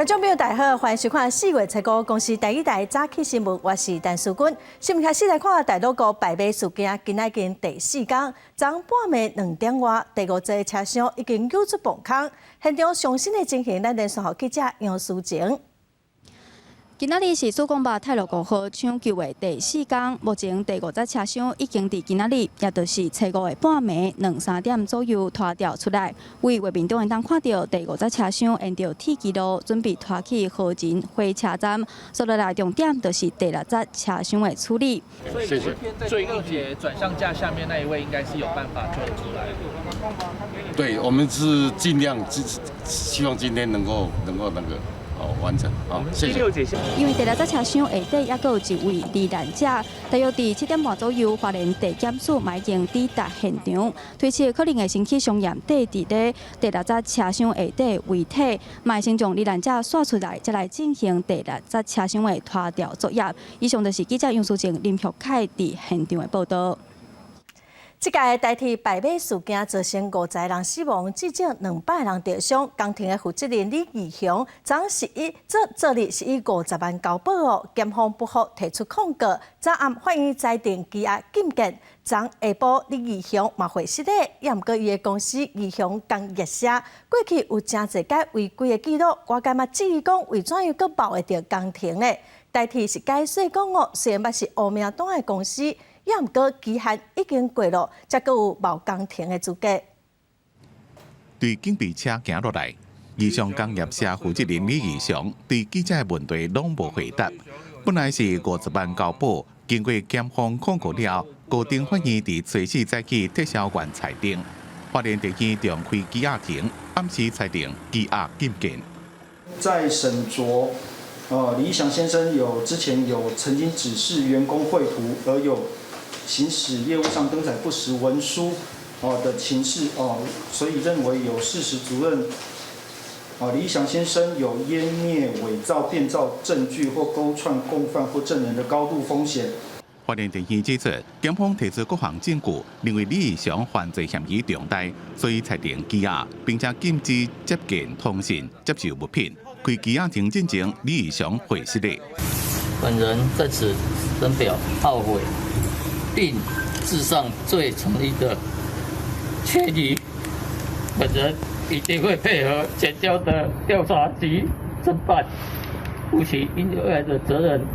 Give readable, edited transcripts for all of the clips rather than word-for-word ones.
觀眾朋友大家好，歡迎收看4月初五公視第一台早起新聞，我是陳淑君。新聞開始來看太魯閣敗馬事件，今仔日第四工，昨半暝2點外，第五節車廂已經溜出磅空。現場上新的情形，咱連線予記者楊淑晴。今仔日是子貢壩太魯閣號搶救的第四工，目前第五節車廂已經佇今仔日，也就是初五的半暝兩三點左右拖吊出來。佇畫面中會當看著第五節車廂沿著鐵軌路準備拖去河仁火車站。接落來重點就是第六節車廂的處理。所以昨天在第二節轉向架下面那一位應該是有辦法救得出來。對，我們是盡量希望今天能夠那個。完成，好，謝謝。因為第六節車廂下底猶閣有一位罹難者，大約佇7點半左右，花蓮地檢署嘛已經抵達現場，推測可能會先去相驗綴佇咧第六節車廂下底遺體，嘛會先將罹難者紲出來，再來進行第六節車廂的拖吊作業。以上就是記者楊淑靜、林玉凱佇現場的報道。這屆台鐵敗馬事件造成50人死亡，至少200人著傷。工程的負責人李義雄，昨十一這昨日是以50萬交保哦，檢方不服提出抗告。昨暗法院裁定羈押禁見。昨下晡李義雄嘛會失禮，也毋過伊的公司義雄工業社過去有誠濟擺違規的記錄，外界嘛質疑講為怎樣閣冒會著工程呢？台鐵是解釋講哦，雖然捌是烏名單的公司，也毋過期限已經過了，才閣有冒工程的資格。對警備車行落來，義祥工業社負責人李義祥對記者的問題攏無回答。本來是50萬交保，經過檢方控告了，高等法院佇初四早起撤銷原裁定，花蓮地院重開羈押庭，暗時裁定羈押禁見。在審酌，李義祥先生有之前有曾經指示員工繪圖，而有行使業務上登載不實文書，的情事，所以認為有事實足認，李義祥先生有湮滅、偽造、變造證據或勾串共犯或證人的高度風險。花蓮地院指出，檢方提出各項證據，認為李義祥犯罪嫌疑重大，所以裁定羈押，並且禁止接見、通訊、接受物品。開羈押庭進前，李義祥會失禮。本人在此深表懊悔，並致上最誠意的歉意。本人一定會配合檢調的調查及偵辦，負起應有的責任。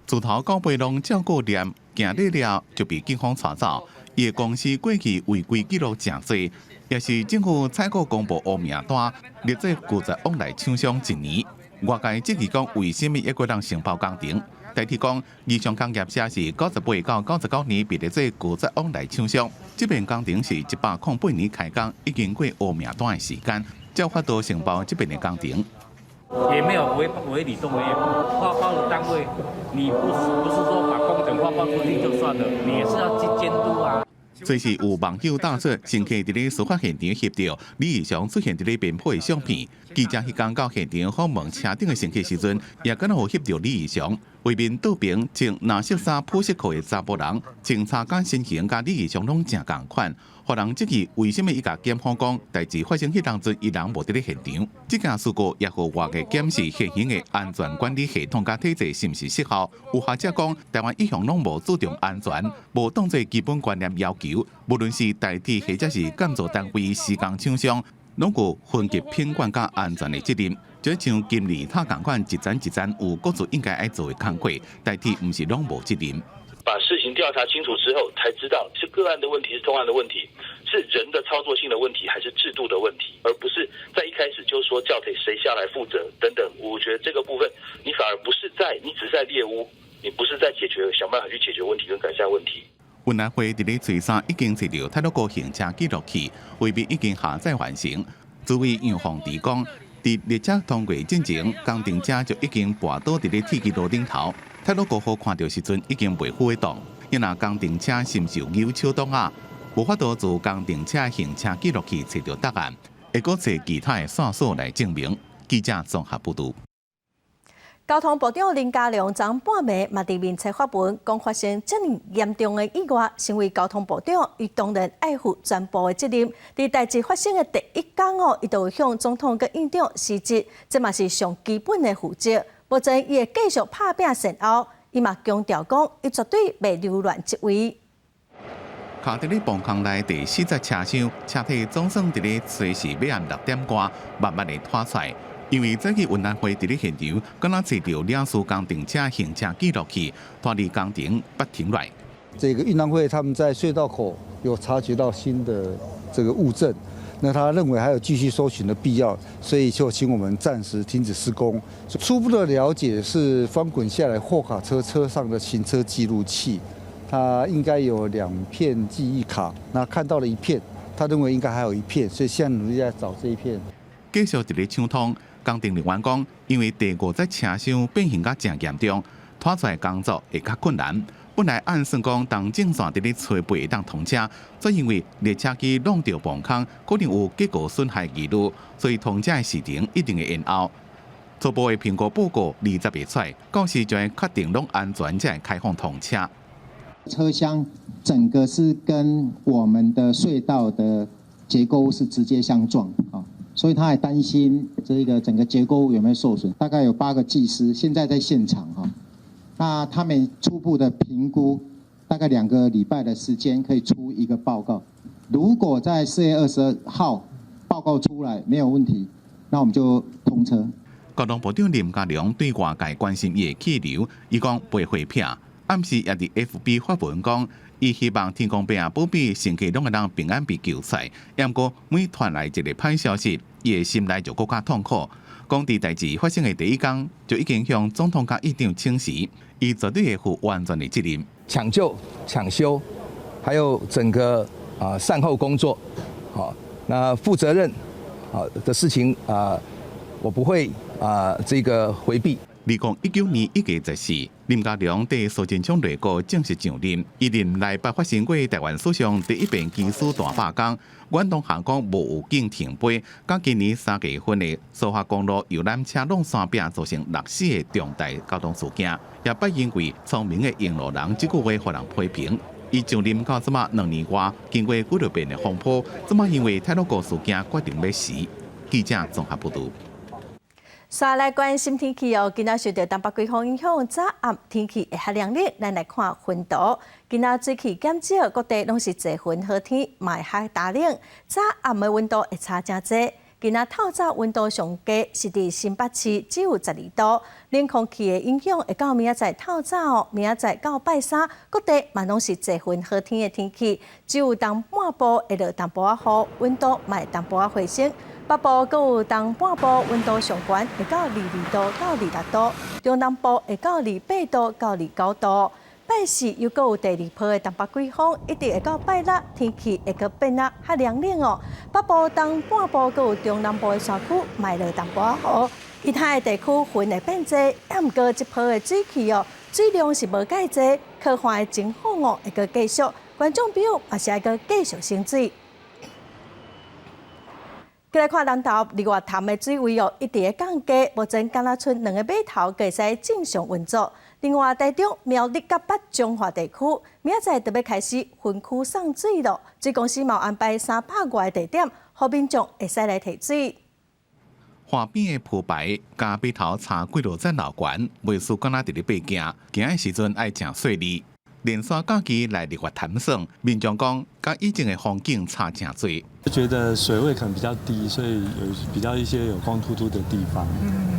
自頭到尾攏照顧念，行禮了就被警方帶走。伊的公司過去違規記錄誠濟，也是政府採購公布烏名單，列做拒絕往來廠商一年。外界質疑講，為啥物猶閣通承包工程？台鐵講，義祥工業社是98到99年被列做拒絕往來廠商，這邊工程是108年開工，已經過烏名單的時間，才有法度承包這邊的工程。也沒有違違理動為發包的單位，你不是說把工程發包出去就算了，你也是要去監督啊。隨時有網友打出乘客佇咧事發現場翕著李義祥出現佇咧邊坡的相片。記者彼工到現場訪問車頂的乘客時陣，也敢若有翕著李義祥。畫面倒邊穿藍色衫、普色褲的查埔人，穿插佮身形佮李義祥攏誠仝款，予人質疑為啥物伊共檢方講，代誌發生彼當陣，伊人無佇咧現場。這件事故也予外界檢視現行的安全管理系統佮體制是毋是失效。有學者講，台灣一向攏無注重安全，無當做基本觀念要求。無論是台鐵或者是建造單位、施工廠商，攏有分級品管佮安全的責任。就像金字塔仝款，一層一層有各自應該愛做的工課，台鐵毋是攏無責任。把事情調查清楚之後，才知道是個案的問題，是通案的問題，是人的操作性的問題，還是制度的問題，而不是在一開始就說叫誰誰下來負責等等。我覺得這個部分，你反而不是在，你只是在獵巫，你不是在解決，想辦法去解決問題跟改善問題。運安會佇咧初三已經找著太魯閣行車記錄器，畫面已經下載完成。主委楊鳳池講，佇列車通過進前，工程車就已經跋倒佇咧鐵枝路頂頭。太魯閣號看著時陣已經袂赴會動，因若工程車是毋是有扭手擋仔，無法度自工程車行車記錄器揣著答案，會閣揣其他的線索來證明。記者綜合報導。交通部長林佳龍昨半暝嘛佇面冊發文，講發生遮爾嚴重的意外，身為交通部長，伊當然愛負全部的責任。佇代誌發生的第一工哦，伊就向總統佮院長辭職，這嘛是上基本的負責。目前伊會繼續拍拚善後，伊嘛強調講，伊絕對袂留戀職位。卡佇咧磅空內第四節車廂，車體總算佇咧初四尾暗6點外，慢慢的拖出來。因為早起運安會佇咧現場，敢若揣著兩處工程車行車記錄器，拖離工程不停來。這個運安會他們在隧道口有察覺到新的這個物證，那他認為還有繼續搜尋的必要，所以就請我們暫時停止施工。初步的了解是翻滾下來貨卡車車上的行車記錄器，它應該有兩片記憶卡，那看到了一片，他認為應該還有一片，所以現在努力在找這一片。繼續佇咧搶通。工程人員講，因為第五節車廂變形甲誠嚴重，拖出來工作會較困難。本來按算講，東正線佇咧初八會當通車，卻因為列車機弄著磅空，可能有結構損害疑慮，所以通車的時程一定會延後。初步的評估報告20日出來，到時就會確定攏安全，才會開放通車。車廂整個是跟我們的隧道的結構是直接相撞啊。所以他還擔心這個整個結構物有沒有受損，大概有8個技師現在在現場哈，那他們初步的評估大概2個禮拜的時間可以出一個報告。如果在4月22號報告出來沒有問題，那我們就通車。交通部長林佳龍對外界關心伊的去留，伊講袂迴避，暗時也佇 FB 發文講，伊希望天公伯啊保庇乘客攏會當平安被救出來。毋過每傳來一個歹消息，伊的心內就閣較痛苦。講佇代誌發生的第一工，就已經向總統佮院長請辭，伊絕對會負完全的責任。搶救、搶修，還有整個啊善後工作，好，那負責任啊的事情啊，我不會啊這個迴避。2019年1月14，林佳龍佇蘇貞昌內閣正式上任。伊任內捌發生過台灣史上第一遍機師大罷工，遠東航空無預警停飛，佮今年3月份的蘇花公路遊覽車挵山壁造成60死的重大交通事件，也捌因為聰明的引路人這句話予人批評。伊上任到這馬2年外，經過幾落遍的風波，這馬因為太魯閣事件決定欲辭。記者綜合報導。煞來關心天氣哦，今仔受著東北季風影響，早暗天氣會較涼冷。咱來看雲圖，今仔水汽減少，各地攏是濟雲好天，嘛會較焦冷。早暗的溫度會差誠濟。今仔透早溫度上低是佇新北市只有12度，冷空氣的影響會到明仔載透早哦，明仔載到拜三，各地嘛攏是濟雲好天的天氣，只有東半部會落淡薄仔雨，溫度嘛會淡薄仔回升。北部閣有東半部溫度上懸會到22度到26度，中南部會到28度到29度。拜四又閣有第二波的東北季風，一直會到拜六，天氣會閣變啊較涼冷哦。北部東半部閣有中南部的山區，嘛會落淡薄仔雨，其他的地區雲會變濟，毋過這波的水汽哦，水量是無蓋濟，乾旱的情況哦會閣繼續。觀眾朋友嘛是愛閣繼續省水。過來看南投日月潭的水位哦，一直咧降低，目前敢若賰兩個碼頭會使正常運作。另外，台中苗栗佮北彰化地區，明仔載就欲開始分區送水囉。水公司嘛安排300外個地點，予民眾會使來提水。河邊的鋪排，佮碼頭差幾落層樓懸，袂輸敢若佇咧爬行，行的時陣愛誠細膩。連續假期來日月潭耍，民眾講，佮以前的風景差誠濟。覺得水位可能比較低，所以有比較一些有光禿禿的地方。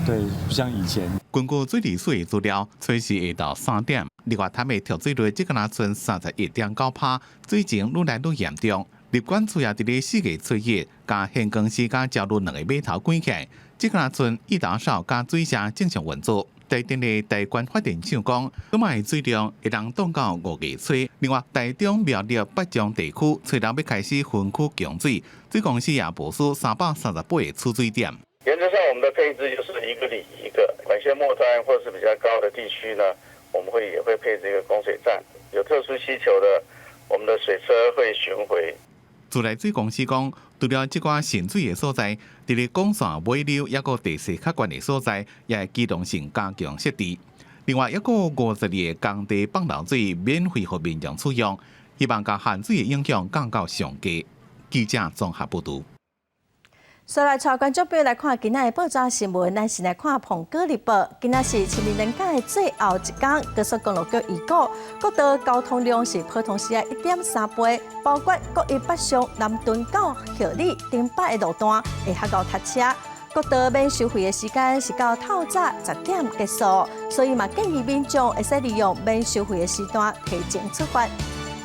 對，不像以前。根據水利署的資料，初四下晝3點，日月潭的蓄水率只敢若賰31.9%，水情愈來愈嚴重。疾管處也佇咧4月初一，共玄光寺佮礁鹿兩個碼頭關起來，只敢若賰一打哨佮水社正常運作。台電的大關發電廠講，這擺的水量會當擋到5月初。另外，台中苗栗北彰地區，初六欲開始分區供水，水公司也部署338個取水點。原則上，我們的配置就是一個里一個管線末端或是比較高的地區呢，我們會也會配置一個供水站。有特殊需求的，我們的水車會巡迴。自來水公司講，除了這寡滲水的所在，佇咧管線尾流抑閣地勢較懸的所在，也會機動性加強設置。另外，抑閣52个工地放流水免費予民眾使用，希望共限水的影響降到上低。記者綜合報導。再來帶觀眾朋友來看今仔的報紙新聞，咱先來看《蘋果日報》。今仔是清明連假的最後一工，高速公路局預估，國道交通量是普通時的1.3倍，包括國一北上南屯到后里頂擺的路段會較𠢕塞車。國道免收費的時間是到透早10點結束，所以嘛建議民眾會使利用免收費的時段提前出發。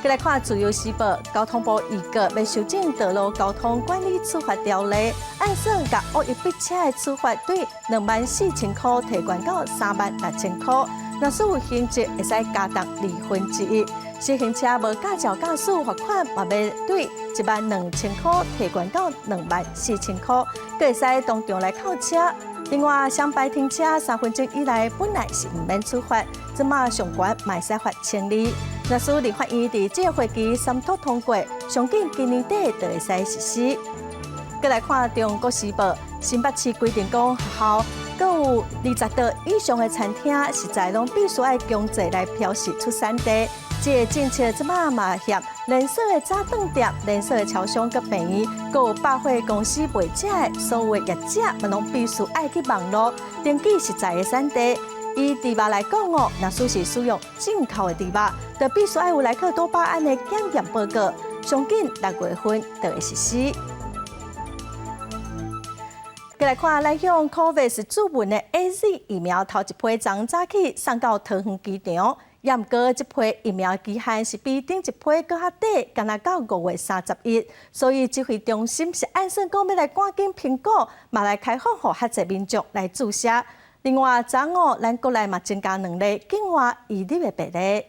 閣來看《自由時報》，交通部預告欲修正道路交通管理處罰條例，按算共惡意逼車的處罰對24,000箍提懸到36,000箍。若是有刑責，會使加重1/2。私行車無駕照駕駛罰款嘛欲對12,000箍提懸到24,000箍，閣會使當場來扣車。另外，雙排停車3分鐘以內本來是毋免處罰，這馬上懸嘛會使罰1200。若是立法院佇這個會期三讀通過，上緊今年底就會使實施。閣來看《中國時報》，新北市規定講學校閣有20桌以上的餐廳，食材攏必須愛強制來標示出產地。這个政策這馬嘛含連鎖的早頓店、連鎖的超商佮病院，閣有百貨公司賣食的所有的業者，嘛攏必須愛去網路登記食材的產地。以豬肉來講哦，若是使用進口的豬肉，就必須愛有萊克多巴胺的檢驗報告，上緊6月份就會實施。閣來看，咱向 COVAX 注文的 AZ 疫苗頭一批昨早起送到桃園機場，毋過這批疫苗期限是比頂一批閣較短，干焦到5月31，所以指揮中心是按算講欲來趕緊評估，嘛來開放予較濟民眾來注射。另外，昨午咱國內嘛增加兩例境外移入的病例。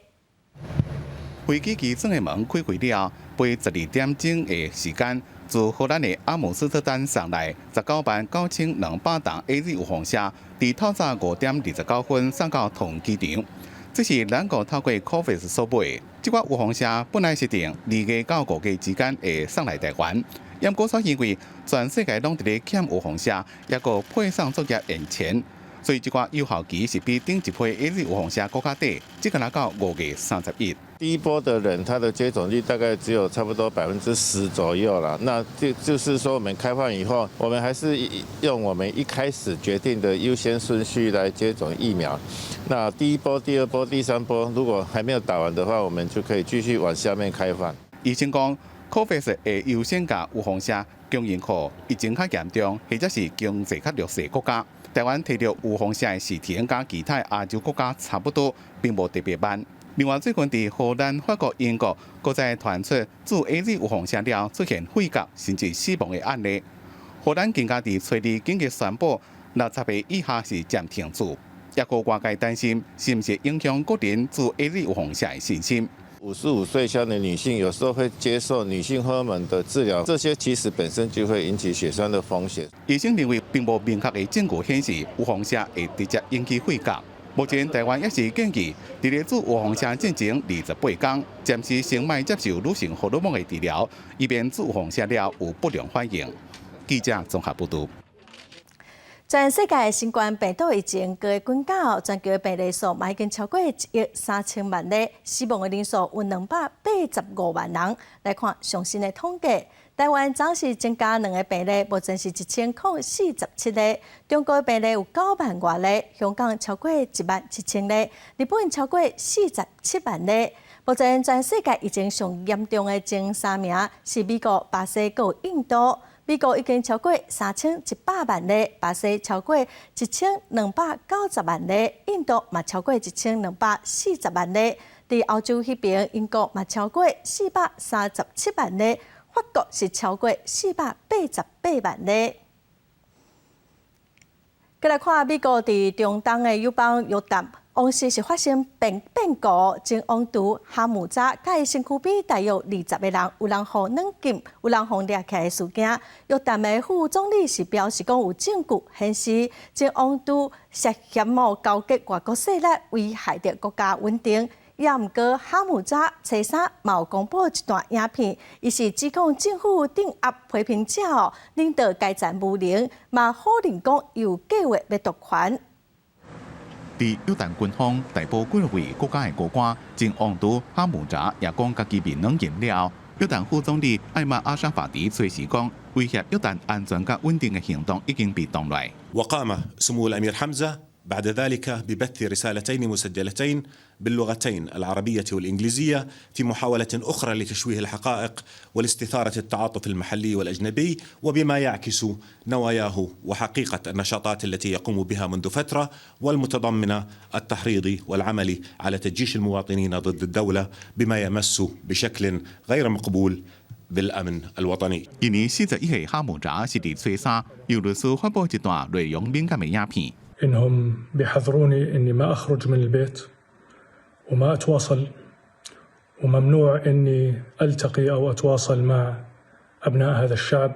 飛機機艙的門開開了，飛12點鐘的時間，自荷蘭的阿姆斯特丹送來199,200筒 AZ 預防射，佇透早5點29分送到桃園機場。這是咱國透過 COVAX 所買的。這寡預防射本來是定2月到5月之間會送來台灣，毋過煞因為全世界攏佇咧欠預防射，抑閣配送作業延遲。所以這寡有效期是比頂一批 AZ 預防射閣較短，這個來到5月31。第一波的人，他的接種率大概只有差不多10%左右了。那就是說，我們開放以後，我們還是用我們一開始決定的優先順序來接種疫苗。那第一波、第二波、第三波，如果還沒有打完的話，我們就可以繼續往下面開放。醫生講，COVAX 會優先共預防射供應予疫情較嚴重，或者是經濟較弱勢國家。台灣提著預防射的時程佮其他亞洲國家差不多，並無特別慢。另外，最近佇荷蘭、法國、英國，閣再傳出注 AZ 預防射了出現肺結甚至死亡的案例。荷蘭更加佇初二緊急宣布，60歲以下是暫停注，抑閣外界擔心是毋是影響國人注 AZ 預防射的信心。 55歲以下的女性有時候會接受女性荷爾蒙的治療，這些其實本身就會引起血栓的風險。醫生認為並無明確的證據顯示預防射會直接引起肺結。目前台灣也是建議，佇咧注預防射進前28天，暫時先莫接受女性荷爾蒙的治療，以免注預防射了有不良反應。記者綜合報導。全世界新冠病毒疫情過滾到，全球病例數嘛已經超過1億3千萬例，死亡的人數有285萬人。來看上新的統計，台灣昨是增加兩个病例，目前是1047例。中國病例有9萬外例，香港超過1萬7千例，日本超過47萬例。目前全世界疫情上嚴重的前三名是美國、巴西、閣印度。美國已經超過3100萬例，巴西超過1290萬例，印度嘛超過1240萬例。佇歐洲彼邊，英國嘛超過437萬例，法國是超過488萬例。閣來看美國佇中東的友邦約旦，王室是發生變故，前王儲哈姆扎佮伊身軀邊大約20個人，有人予軟禁，有人予掠起來的事件。約旦的副總理是表示講有證據顯示，前王儲涉嫌勾結外國勢力危害著國家穩定。也毋過哈姆扎初三嘛有公布一段影片，伊是指控政府鎮壓批評者哦，領導階層無能，嘛否認講有計劃欲奪權。佇約旦軍方逮捕幾位國家的高官，前王儲哈姆扎也講家己面軟禁了。約旦副總理艾曼阿沙法迪隨時講，威脅約旦安全佮穩定的行動已經被擋落來。 وقام سمو الأمير حمزة بعد ذلك ببث رسالتين مسجلتين باللغتين العربية والإنجليزية في محاولة أخرى لتشويه الحقائق ولاستثارة التعاطف المحلي والأجنبي، وبما يعكس نواياه وحقيقة النشاطات التي يقوم بها منذ فترة والمتضمنة التحريض والعمل على تجيش المواطنين ضد الدولة، بما يمس بشكل غير مقبول بالأمن الوطني。今年41歲哈姆扎是佇初三，由律師發布一段內容敏感的影片。 إنهم بيحذروني إني ما أخرج من البيت وما أتواصل، وممنوع إني ألتقي أو أتواصل مع أبناء هذا الشعب.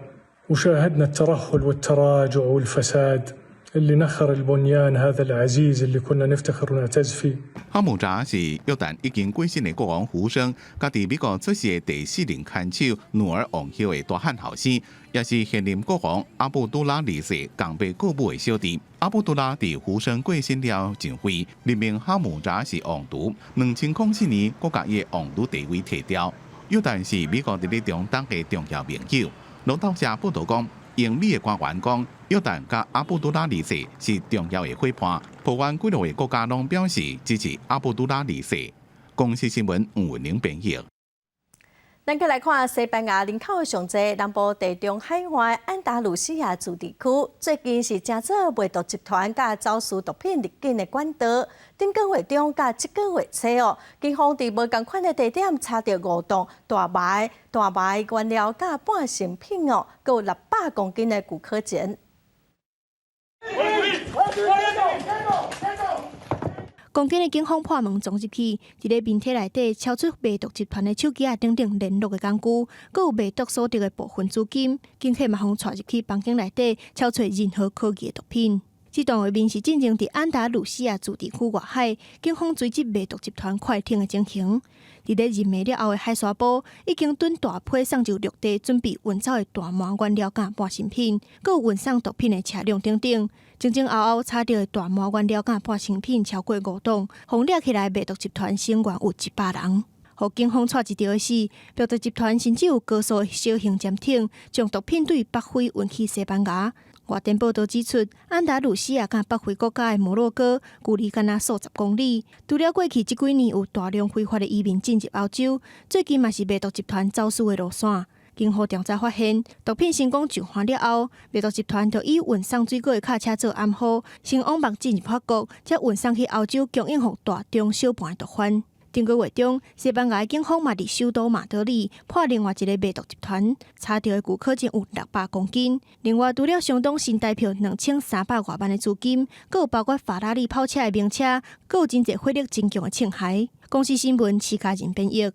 وشاهدنا الترهل والتراجع والفساد اللي نخر البنيان هذا العزيز اللي كنا نفتخر ونعتز فيه。哈姆扎是約旦已經過身的國王胡生，佮佇美國出世的第四任牽手努爾王后的大漢後生，也是現任國王阿布都拉二世共爸顧母的小弟。阿布都拉佇胡生過身了上位，任命哈姆扎是王儲。2004年，閣共伊的王儲地位撤掉。約旦是美國佇咧中東的重要盟友。路透社報導講，英美的官員講，約旦佮阿布都拉二世是重要的夥伴，葡灣幾落個國家攏表示支持阿布都拉二世。公視新聞吳文玲編譯。咱閣來看西班牙人口上濟南部地中海岸安達魯西亞自治區，最近是成做賣毒集團佮走私毒品入境的管道。頂個月中佮這個月初哦，警方佇無仝款的地點查著五棟大麻原料佮半成品哦，閣有600公斤的古柯鹼。公斤的警方破門衝入去，佇咧面體內底搜出賣毒集團的手機仔等等聯絡的工具，閣有賣毒所得的部分資金，警客嘛予帶入去房間內底，搜揣任何可疑的毒品。這段畫面是進前佇安達魯西亞自治區外海，警方追緝賣毒集團快艇的情形。佇咧認命了後的海沙埔，已經躉大批送就陸地準備運走的大麻原料佮半成品，閣有運送毒品的車輛等等。前前後後查著的大麻原料佮半成品超過五棟，予掠起來賣毒集團成員有100人。予警方掣一著的是，賣毒集團甚至有高速的小型潛艇，將毒品對北非運去西班牙。外電報導指出，安達魯西亞佮北非國家的摩洛哥距離敢若數十公里。除了過去這幾年有大量非法的移民進入歐洲，最近嘛是賣毒集團走私的路線。警方調查發現，毒品成功上岸了後，賣毒集團就以運送水果的卡車做掩護，先往目進入法國，才運送去歐洲供應予大中小盤的毒販。頂個月中，西班牙警方嘛佇首都馬德里破另外一個賣毒集團，查著的古柯鹼有600公斤。另外，除了相當新台票2300外萬的資金，閣有包括法拉利跑車的名車，閣有真濟火力真強的槍械。公視新聞徐嘉仁編譯。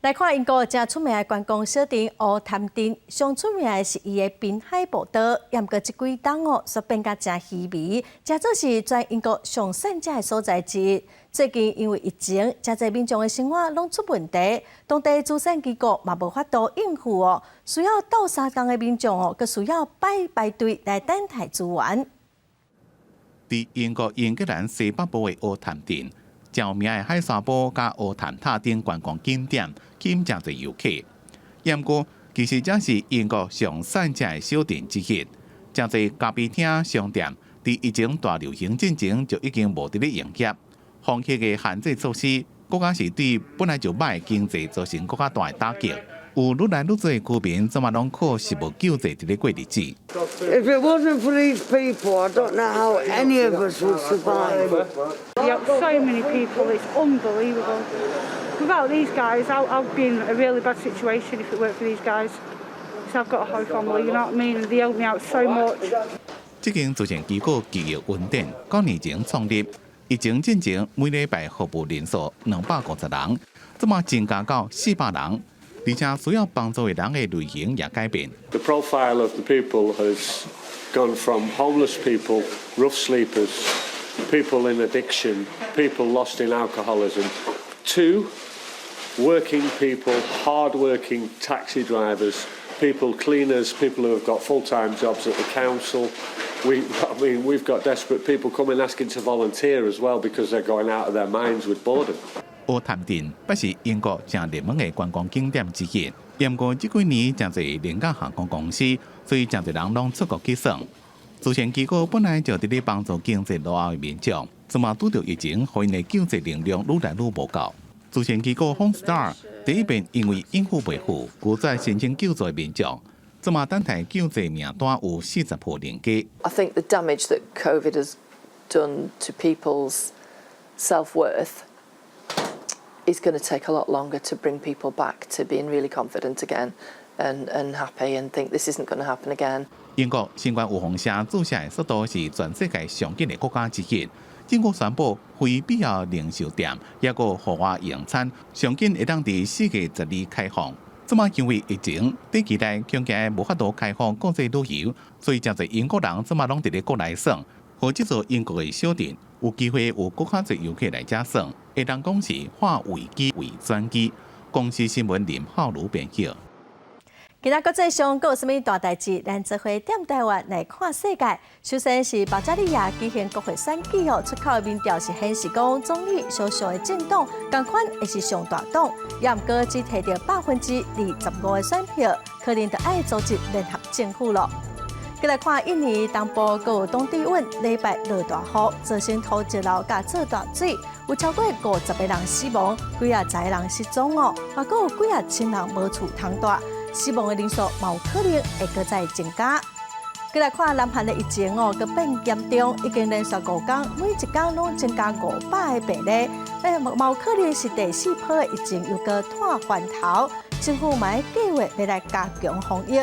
來看英國誠出名的觀光小鎮烏潭鎮，上出名的是伊的濱海步道，毋過這幾冬哦，煞變甲誠稀微，誠做是全英國上散食的所在之一。最近因為疫情，誠濟民眾的生活攏出問題，當地慈善機構嘛無法度應付哦，需要鬥相共的民眾哦，閣需要排排隊來等待支援。佇英國英格蘭西北部的烏潭鎮，著名的海沙埔佮烏潭塔頂觀光景點，吸引誠濟遊客。毋過，其實這是英國上散食的小鎮之一，誠濟咖啡廳、商店，佇疫情大流行進前就已經無佇咧營業。防疫的限制措施，閣較是對本來就䆀的經濟造成閣較大的打擊。有愈來愈濟居民，這馬攏靠食物救濟佇咧過日子。 If it wasn't for these people, I don't know how any of us would survive. We help so many people, it's unbelievable. Without these guys, I'd be in a really bad situation if it weren't for these guys. So I've got a whole family, you know what I mean? And they help me out so much. 這間慈善機構記憶恩典，9年前創立，疫情進前每禮拜服務人數250人，這馬增加到400人，而且需要幫助的人的類型也改變。 The profile of the people has gone from homeless people, rough sleepers, People in addiction, people lost in alcoholism, to working people, hard-working taxi drivers, people cleaners, people who have got full-time jobs at the council. I mean, we've got desperate people coming asking to volunteer as well because they're going out of their minds with boredom. 烏潭鎮不是英國誠熱門的觀光景點之一，毋過這幾年誠濟廉價航空公司，所以誠濟人攏出國去耍。慈善機構本來就佇咧幫助經濟落後的民眾，這馬拄著疫情，予𪜶的救濟能量愈來愈無夠。慈善機構 Home Star 第一遍因為應付袂赴，拒絕申請救助的民眾，這馬等待救濟名單有40戶人家。 I think the damage that COVID has done to people's self-worth is going to take a lot longer to bring people back to being really confident again and happy and think this isn't going to happen again. 英國新冠預防針注射的速度是全世界上緊的國家之一。政府宣布，非必要零售店抑閣戶外用餐，上緊會當佇4月12開放。這馬因為疫情，短期內恐驚無法度開放國際旅遊，所以誠濟英國人這馬攏佇咧國內耍。予這座英國的小鎮有機會有閣較濟遊客來遮耍，會當講是化危機為轉機。公視新聞林浩如編譯。今仔國際上閣有啥物大代誌？咱做伙踮台灣來看世界。首先是保加利亞舉行國會選舉哦，出口的民調是顯示講總理相信的政黨仝款會是上大黨，也毋過只提著25%的選票，可能就愛組織聯合政府囉。閣來看印尼東部閣有東帝汶禮拜落大雨，造成土石流佮做大水，有超過50個人死亡，幾仔十个人失蹤哦，嘛閣有幾仔千人無厝通蹛。死亡的人數嘛有可能會閣再增加。閣來看南韓的疫情哦，閣變嚴重，已經連續5天，每一工攏增加500個病例。欸，嘛有可能是第四波的疫情又閣湠翻頭，政府嘛計劃欲來加強防疫。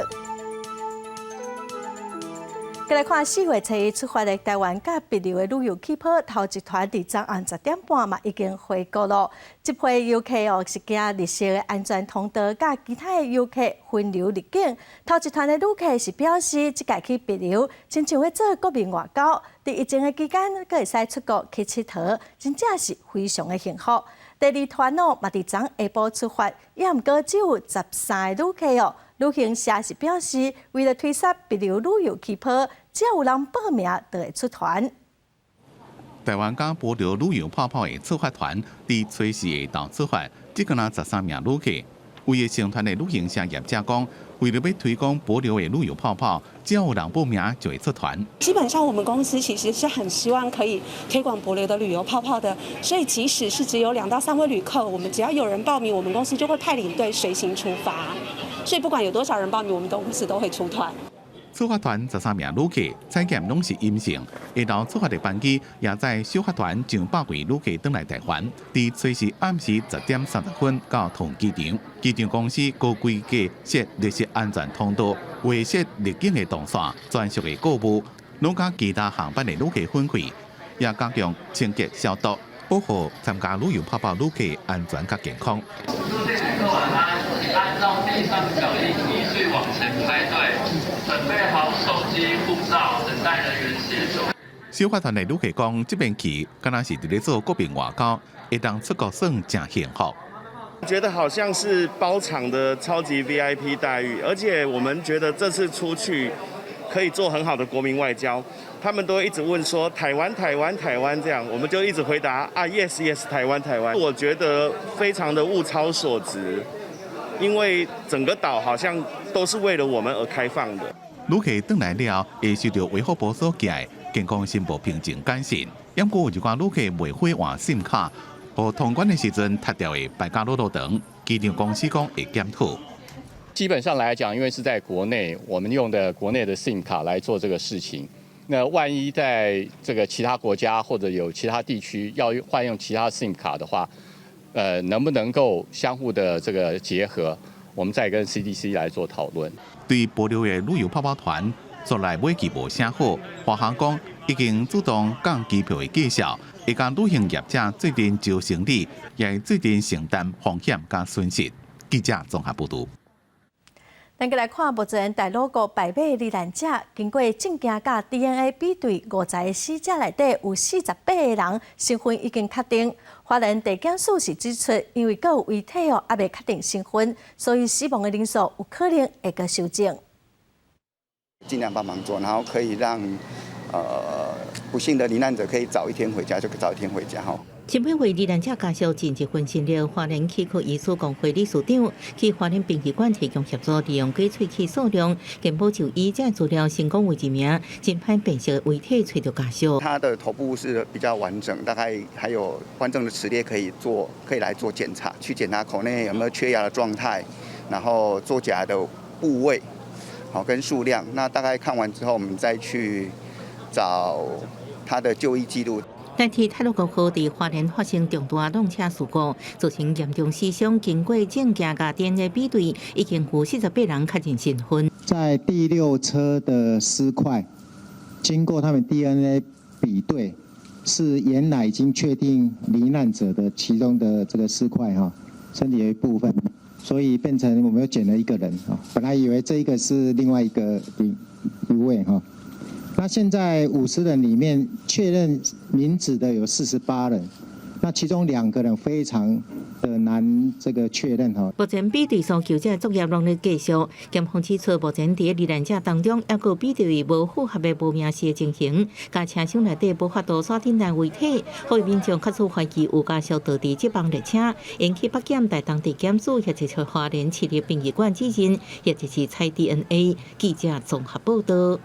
閣來看4月初一出發的台灣佮帛琉的旅遊氣泡頭一團，佇昨暗10點半嘛已經回國囉。這批遊客哦是經綠色的安全通道，佮其他的遊客分流入境。頭一團的旅客是表示，這擺去帛琉，親像咧做國民外交。佇疫情的期間，閣會使出國去𨑨迌，真正是非常的幸福。第二團哦嘛佇昨下晡出發，也毋過只有13個旅客哦。旅行社是表示，為了推捒帛琉旅遊氣泡，只要有人報名，就會出團。台灣佮帛琉旅遊泡泡的出發團，佇初四下晝出發，只干焦13名旅客。為了成團的旅行社業者講，為了欲推廣帛琉的旅遊泡泡，只要有人報名就會出團。基本上，我們公司其實是很希望可以推廣帛琉的旅遊泡泡的，所以即使是只有2到3位旅客，我們只要有人報名，我們公司就會派領隊隨行出發。所以不管有多少人報名，我們公司都會出團。出發團13名旅客，採檢攏是陰性。下晝出發的班機也載首發團上百位旅客轉來台灣。佇初四暗時10點30分到桃園機場，機場公司高規格設綠色安全通道，劃設入境的動線，專屬的購物，攏佮其他航班的旅客分開，也加強清潔消毒，保護參加旅遊泡泡旅客安全佮健康。按照地上腳印依序往前排隊，準備好手機、護照，等待人員協助。首發團的旅客講，這擺去敢若是佇咧做國民外交，會當出國算誠幸福。覺得好像是包場的超級 VIP 待遇，而且我們覺得這次出去可以做很好的國民外交。他們都一直問說台灣、台灣、台灣這樣，我們就一直回答啊 yes yes 台灣台灣。我覺得非常的物超所值。因為整個島好像都是為了我們而開放的。旅客轉來了，會受著衛福部所寄的健康申報憑證簡訊。毋過有一寡旅客袂會換 SIM 卡，予通關的時陣踢掉會排甲落落長。機場公司講會檢討。基本上來講，因為是在國內，我們用的國內的 SIM 卡來做這個事情。那萬一在這個其他國家或者有其他地區要換用其他 SIM 卡的話，能不能夠相互的這個結合？我們再跟 CDC 來做討論。對帛琉的旅遊泡泡團，煞來尾期無啥好，華航講已經主動降機票的價數，會佮旅行業者做陣招生理，也會做陣承擔風險佮損失。記者綜合報導。咱閣來看，目前太魯閣敗馬罹難者，經過證件佮 DNA 比對，50個死者內底有48個人身份已經確定。花蓮地檢署是指出，因為閣有遺體哦，猶未確定身份，所以死亡的人數有可能會閣修正。盡量幫忙做，然後可以讓不幸的罹難者可以早一天回家，就早一天回家哈。前幾位罹難者家屬盡一份心力，花蓮齒科醫師公會理事長去花蓮殯儀館提供協助，利用假喙齒數量、健保就醫這資料，成功為一名真歹辨識的遺體揣著家屬。他的頭部是比較完整，大概還有完整的齒列可以做，可以來做檢查，去檢查口內有沒有缺牙的狀態，然後做假的部位，好跟數量。那大概看完之後，我們再去找他的就醫記錄。台鐵太魯閣號佇花蓮發生重大撞車事故，造成嚴重死傷。經過證件佮 DNA 比對，已經有48人確認身份。在第六車的屍塊，經過他們 DNA 比對，是原來已經確定罹難者的其中的這個屍塊哈，身體的一部分，所以變成我們又減了一個人啊。本來以為這一個是另外一個一位哈。那現在50人裡面確認名字的有48人，那其中兩個人非常的難這個確認哈。目前比對搜救者作業攏咧繼續，檢方指出，目前佇罹難者當中，猶閣比對無符合的無名氏的情形，佮車廂內底無法度徙頂來遺體，予民眾較少懷疑有家屬倒佇這班列車，引起北檢台東地檢署或者是花蓮市立殯儀館指認，或者是採 DNA。記者綜合報道。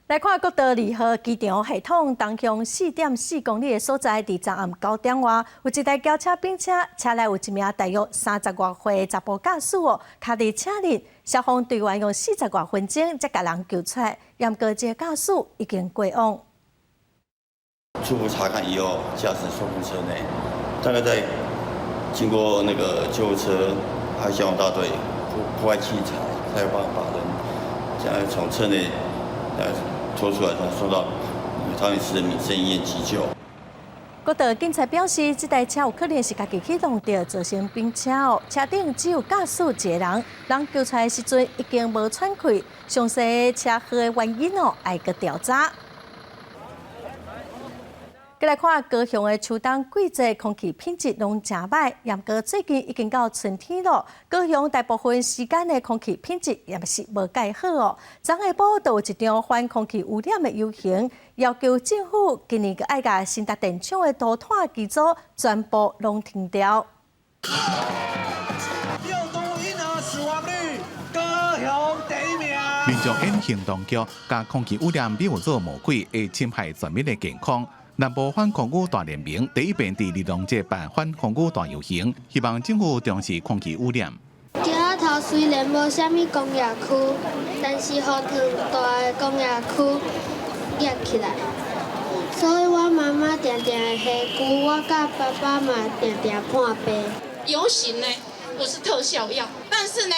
來看國道2號機場系統東向4.4公里的所在，佇昨暗9點外，有一台轎車並車，車內有一名大約30外歲的查埔駕駛哦，卡佇車裡，消防隊員用40外分鐘才共人救出來，毋過這個駕駛已經過往。初步查看以後，駕駛受困車內，大概在經過那個救護車還有消防大隊破壞器材，才有辦法把人將從車內拖出來，送到桃園市的民生醫院急救。國道警察表示，這台車有可能是家己去撞著，造成並車哦。車頂只有駕駛一個人，人救出來時陣已經無喘氣。詳細車禍的原因哦，愛閣調查。閣來看高雄的秋冬季節，空氣品質攏誠䆀。毋過最近已經到春天囉，高雄大部分時間的空氣品質也是無蓋好哦。昨下晡就有一場反空氣污染的遊行，要求政府今年閣愛共新達電廠的塗炭機組全部攏停掉。六都嬰兒死亡率，高雄第一名。民眾用行動劇共空氣污染比喻做魔鬼，會侵害全民的健康。南部反空污大聯盟第一遍佇兒童節辦反空污大遊行，希望政府重視空氣污染。橋仔頭雖然無啥物工業區，但是予大的工業區壓起來，所以我媽媽定定會下龜，我佮爸爸嘛定定破病。遊行呢不是特效藥，但是呢，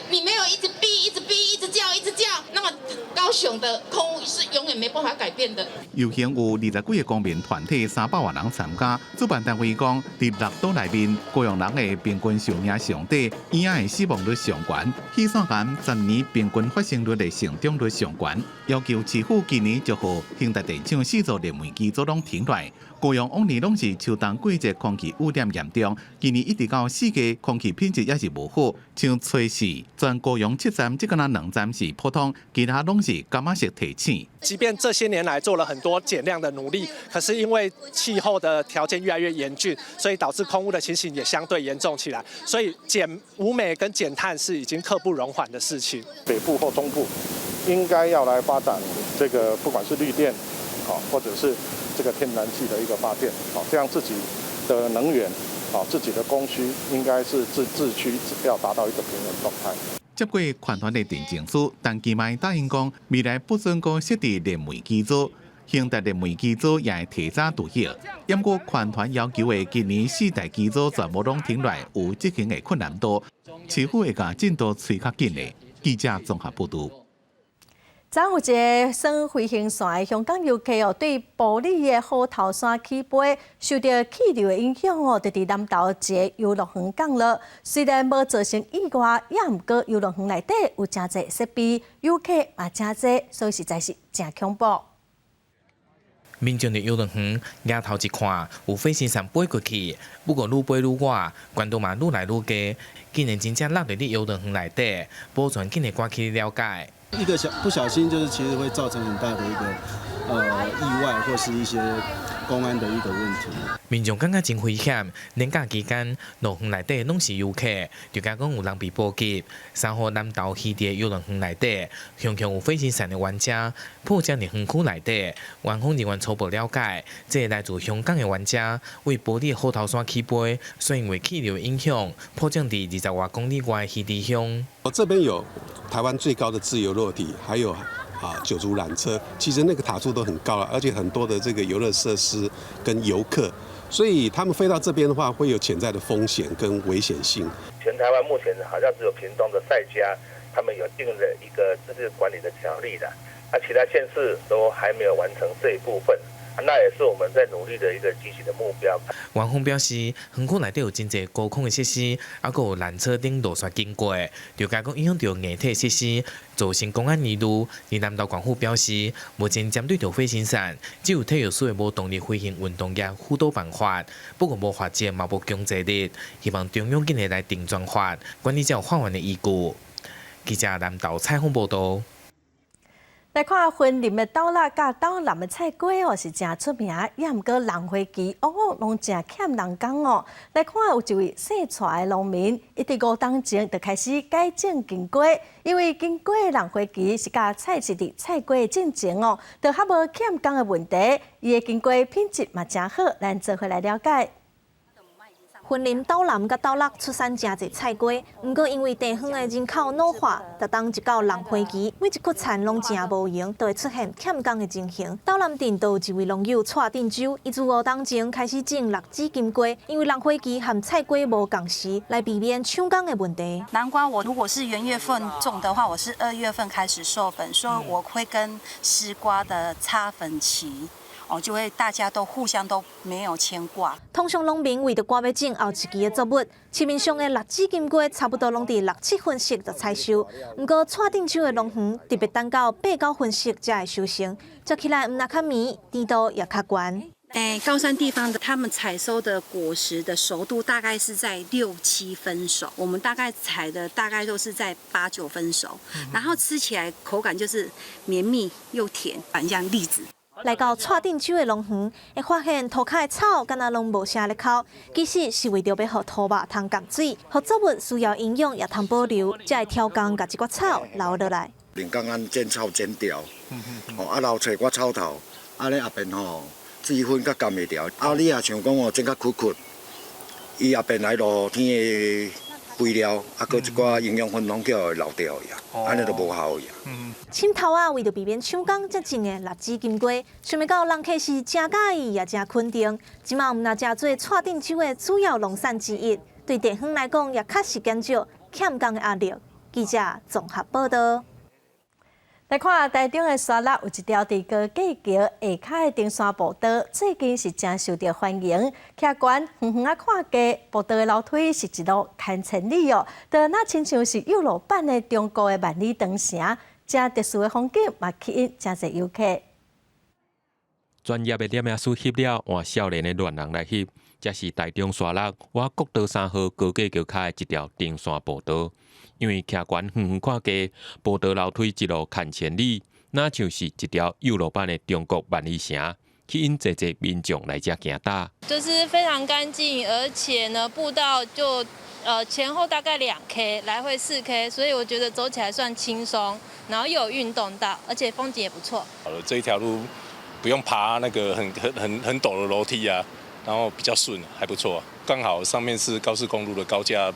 你沒有一直逼、一直逼、一直叫、一直叫，那麼高雄的空污是永遠沒辦法改變的。遊行有20幾個公民團體300外人參加，主辦單位講，佇六都內面，高雄人的平均壽命上短，嬰仔的死亡率上懸，肺腺癌10年平均發生率的成長率上懸，要求市府今年就予興達電廠四座燃煤機組攏停落來。高雄往年攏是秋冬季節空氣污染嚴重，今年一直到4月空氣品質也是無好，像初四全高雄7站，只敢若2站是普通，其他攏是柑仔色提醒。即便這些年來做了很多減量的努力，可是因為氣候的條件越來越嚴峻，所以導致空污的情形也相對嚴重起來。所以減無煤跟減碳是已經刻不容緩的事情。北部或中部應該要來發展這個，不管是綠電，或者是這個天然氣的一個發電，這樣自己的能源，自己的供需應該是自需要達到一個平衡狀態。接過環團的陳情書，陳其邁答應講，未來不准閣設置燃煤機組，興達燃煤機組也會提早除役。毋過環團要求的今年四台機組全部攏停落來，有執行的困難度，市府會共進度催較緊的。記者綜合報導。昨有一个耍飛行傘的香港遊客哦，對埔里的虎頭山起飛，受著氣流的影響哦，就佇南投一个遊樂園降落。雖然無造成意外，也毋過遊樂園內底有誠濟設備，遊客嘛誠濟，所以實在是誠恐怖。民眾佇遊樂園抬頭一看，有飛行傘飛過去，不過愈飛愈倚，懸度嘛愈來愈低，竟然真正落佇咧遊樂園內底，保全緊會趕去了解。一個小不小心，就是其實會造成很大的一個意外，或是一些公安的一個問題。民眾感覺真危險，連假期間，樂園內底攏是遊客，就驚講有人被波及。3號南投魚池遊樂園內底，常常有飛行傘的玩家，迫降佇園區內底。園方人員初步了解，這个來自香港的玩家為埔里虎頭山起飛，所以因為氣流影響，迫降佇20外公里外的魚池鄉。我這邊有台灣最高的自由落體，還有九族纜車，其實那個塔柱都很高了，而且很多的這個遊樂設施跟遊客，所以他們飛到這邊的話，會有潛在的風險跟危險性。全台灣目前好像只有屏東的賽嘉，他們有定了一個這個管理的條例的，那其他縣市都還沒有完成這一部分。那也是我們在努力的一個積極的目標。園方表示，園區內底有真濟高空的設施，還閣有纜車等路線經過，就驚講影響著硬體設施，造成公安疑慮。而南投縣府表示，目前針對著飛行傘，只有體育署的無動力飛行運動業輔導辦法，不過無罰則嘛無強制力，希望中央緊會來定專法，管理才有法源的依據。記者南投採訪報導。來看雲林的斗六佮斗南的菜瓜哦，是誠出名，也毋過人花期往往攏誠欠人工哦。來看有一位姓蔡的農民，伊佇5冬前就開始改種金瓜，因為金瓜的人花期是佮菜市佇菜瓜的進前哦，就較無欠工的問題。伊的金瓜品質嘛誠好，咱做伙來了解。雲林斗南佮斗六出產誠濟菜瓜，毋過因為地方的人口老化，逐冬一到人花期，每一窟田攏誠無閒，就會出現欠工的情形。斗南鎮就有一位農友蔡振洲，伊自5冬前開始種六指金瓜，因為人花期和菜瓜無仝時，來避免搶工的問題。南瓜我如果是元月份種的話，我是2月份開始授粉，所以我會跟絲瓜的插粉期。哦，就會大家都互相都沒有牽掛。通常農民為著趕欲種後一季的作物，市面上的六指金瓜差不多攏佇六七分熟就採收。毋過蔡振洲的農園特別等到八九分熟才會收成，食起來毋但較綿，甜度也較懸。高山地方的他們採收的果實的熟度大概是在六七分熟，我們大概採的大概都是在八九分熟，然後吃起來口感就是綿密又甜，反像栗子。來到蔡振洲的農園，會發現塗跤的草敢若攏無啥咧摳，其實是為著欲予土肉通含水，予作物需要營養也通保留，才會挑工共這寡草留落來。人工按剪草剪掉，吼啊留揣寡草頭，啊咧後邊吼水分較含會牢，啊你若像講哦剪較缺缺，伊後邊來落雨天的肥料，啊閣一寡營養分攏叫會漏掉去啊，按呢就無效去啊。蔚頭仔為著避免搶工，才種的六指金瓜，想袂到人客是誠佮意，也誠肯定。這馬毋但成做蔡振洲的主要農產之一，對地方來講也確實減少欠工的壓力。記者綜合報導。來看台中的沙鹿有一條佇高架橋下跤的登山步道，最近是誠受著歡迎。徛懸遠遠仔看過，步道的樓梯是一路牽千里哦，就若親像是幼路版的中國的萬里長城，誠特殊的風景嘛吸引誠濟遊客。專業的攝影師翕了，換少年的戀人來翕，這是台中沙鹿倚國道3號高架橋跤的一條登山步道。因為徛懸遠遠看過，步道樓梯一路牽千里，若像是一條幼路版的中國萬里城，吸引濟濟民眾來遮行踏。就是非常乾淨，而且呢步道就前後大概2 K，來回4 K，所以我覺得走起來算輕鬆，然後又有運動到，而且風景也不錯。好了，這一條路不用爬那個很很很很陡的樓梯啊，然後比較順，還不錯。剛好上面是高速公路的高架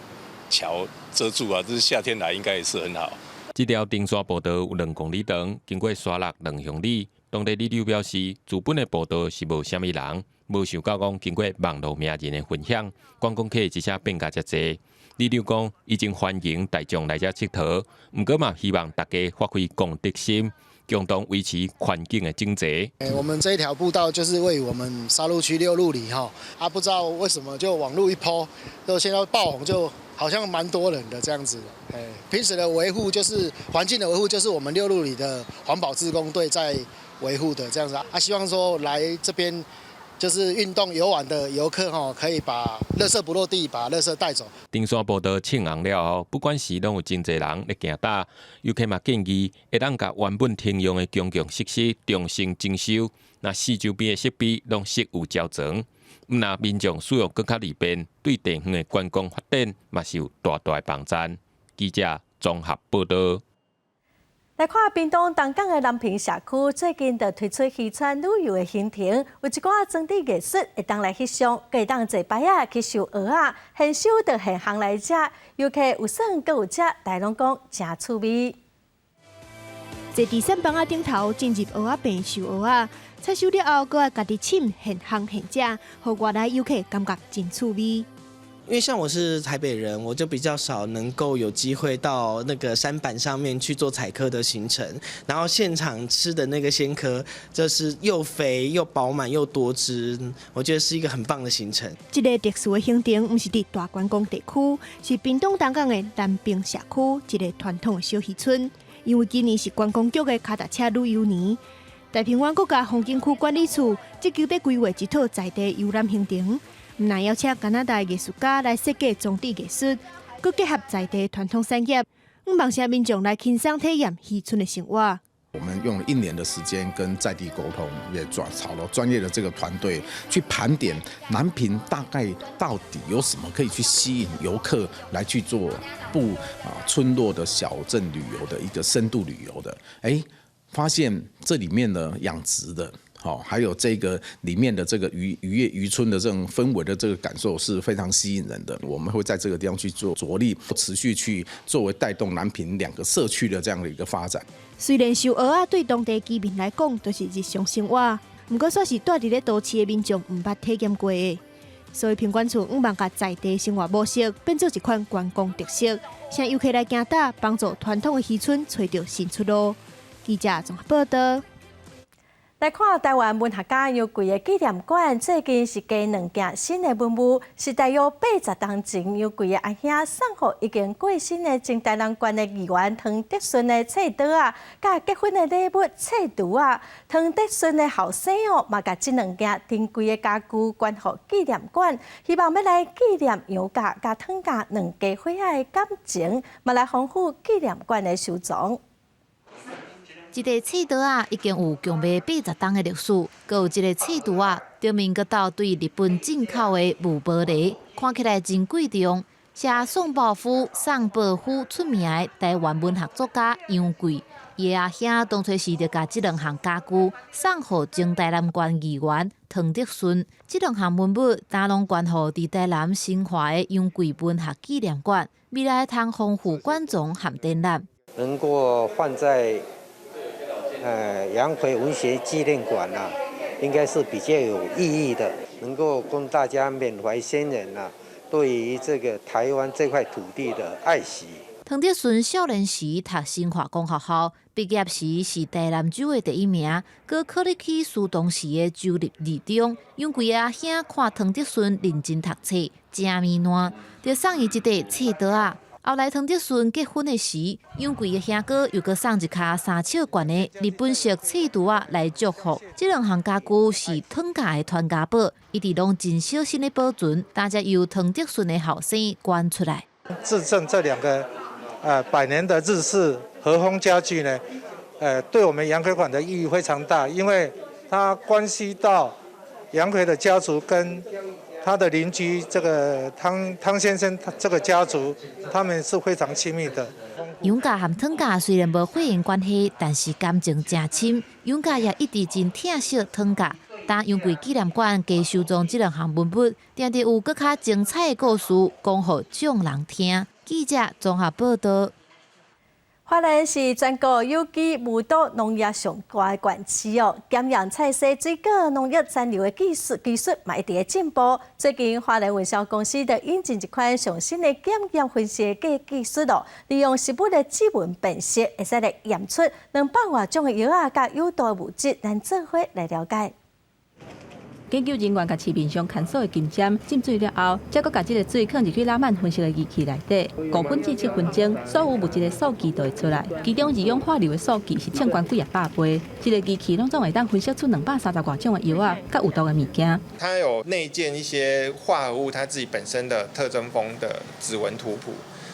橋遮住啊，這是夏天來應該也是很好。這條登山步道有2公里長，經過沙鹿兩鄉里。當地里長表示，自本的步道是無啥物人，無想到講經過網路名人的分享，觀光客一下變甲遮濟。里長講，已經歡迎大眾來遮𨑨迌，毋過嘛希望大家發揮公德心，共同維持環境的整齊。我們這一條步道就是位於我們沙鹿區六鹿里哈，啊，不知道為什麼就網路一 po，就現在爆紅，就好像蠻多人的這樣子。平時的維護就是環境的維護，就是我們六鹿里的環保志工隊在維護的這樣子啊，希望說來這邊就是運動遊玩的遊客吼，可以把垃圾不落地，把垃圾帶走。登山步道凊紅了後，不管是攏有真濟人咧行踏，遊客嘛建議會當共原本停用的公共設施重新整修，那四周邊的設備攏設有膠層，毋但民眾使用閣較利便，對地方的觀光發展嘛是有大大的幫助。記者綜合報道。來看屏東東港的南平社區，最近就推出漁村旅遊的行程，有一寡裝置藝術會當來翕相，閣會當坐排仔去收蚵仔，現收就現烘來食，遊客有耍閣有食，大家攏講誠趣味。坐佇舢舨仔頂頭進入蚵仔棚收蚵仔，採收了後，閣愛家己揤現烘現食，予外來遊客感覺真趣味。因為像我是台北人，我就比較少能夠有機會到那個舢舨上面去做採蚵的行程，然後現場吃的那個鮮蚵，就是又肥又飽滿又多汁，我覺得是一個很棒的行程。這個特殊的行程毋是佇大觀光地區，是屏東東港的南平社區一個傳統的小漁村。因為今年是觀光局的跤踏車旅遊年，大鵬灣國家風景區管理處積極欲規劃一套在地遊覽行程。毋但邀請加拿大藝術家來設計裝置藝術，閣結合在地傳統產業，向望請民眾來輕鬆體驗漁村的生活。我們用了一年的時間跟在地溝通，也找了專業的這個團隊去盤點南平大概到底有什麼可以去吸引遊客來去做步村落的小鎮旅遊的一個深度旅遊的，哎，發現這裡面的養殖的。好，還有這個裡面的這個漁漁業漁村的這種氛圍的這個感受是非常吸引人的。我們會在這個地方去做着力，持續去作為帶動南平兩個社區的這樣的一個發展。雖然收蚵仔對當地居民來講都是日常生活，毋過煞是蹛佇咧都市的民眾毋捌體驗過的。所以品管處向望共在地生活模式變做一款觀光特色，請遊客來行踏，幫助傳統的漁村揣著新出路。記者綜合報道。來看臺灣文學家楊貴的紀念館，最近是加兩件新的文物，是大約80冬前楊貴的阿兄送予已經過身的前台南縣的議員湯德順的冊刀仔，佮結婚的禮物冊櫥仔。湯德順的後生哦，嘛共這兩件珍貴的家具捐予紀念館，希望欲來紀念楊家佮湯家兩家伙仔的感情，嘛來豐富紀念館的收藏。這個冊刀仔，已經有強欲80冬的歷史，閣有這個冊櫥仔，頂面閣鬥對日本進口的木玻璃，看起來真貴重。是宋寶夫、宋寶夫出名的臺灣文學作家楊貴，伊的阿兄當初時就共這兩項家具送予前台南縣議員湯德順。這兩項文物，今攏捐予佇台南新華的楊貴文學紀念館，未來通豐富館藏和展覽。能夠放在楊逵文學紀念館啊，應該是比較有意義的，能夠供大家緬懷先人啊，對於這個台灣這塊土地的愛惜。湯德順少年時讀新華公學校，畢業時是台南州的第一名，閣考入去蘇東市的州立二中。楊貴阿兄看湯德順認真讀冊，誠糜爛，就送伊一塊冊刀仔。後來湯德順結婚的時，楊貴的兄哥又閣送一跤3尺懸的日本式冊櫥仔來祝福。這兩項家具是湯家的傳家寶，一直攏真小心的保存，大家由湯德順的後生捐出來。致贈這兩個百年的日式和風家具呢，對我們楊逵館的意義非常大，因為它關係到楊逵的家族跟他的鄰居這個湯先生，這個家族，他們是非常親密的。楊家和湯家雖然無血緣關係，但是感情誠深。楊家也一直真疼惜湯家。當楊貴紀念館加收藏這兩項文物，定定有閣較精彩的故事講予眾人聽。記者綜合報道。花蓮是全國有機無毒農業上懸的縣市哦，檢驗菜蔬水果農藥殘留的技術嘛一直咧進步。最近花蓮運銷公司就引進一款上新的檢驗分析的技術哦，利用食物的指紋辨識，會使來驗出200外種的藥仔佮有毒的物質，咱做伙來了解。研究人員共市面上牽索的金針浸水了後，才閣共這个水囥入去拉曼分析的儀器內底，5分至7分鐘，所有物質的數據就會出來。其中二氧化硫的數據是衝懸幾仔百倍。這个儀器攏總會當分析出230外種的藥仔佮有毒的物件。它有內建一些化合物，它自己本身的特徵峰的指紋圖譜，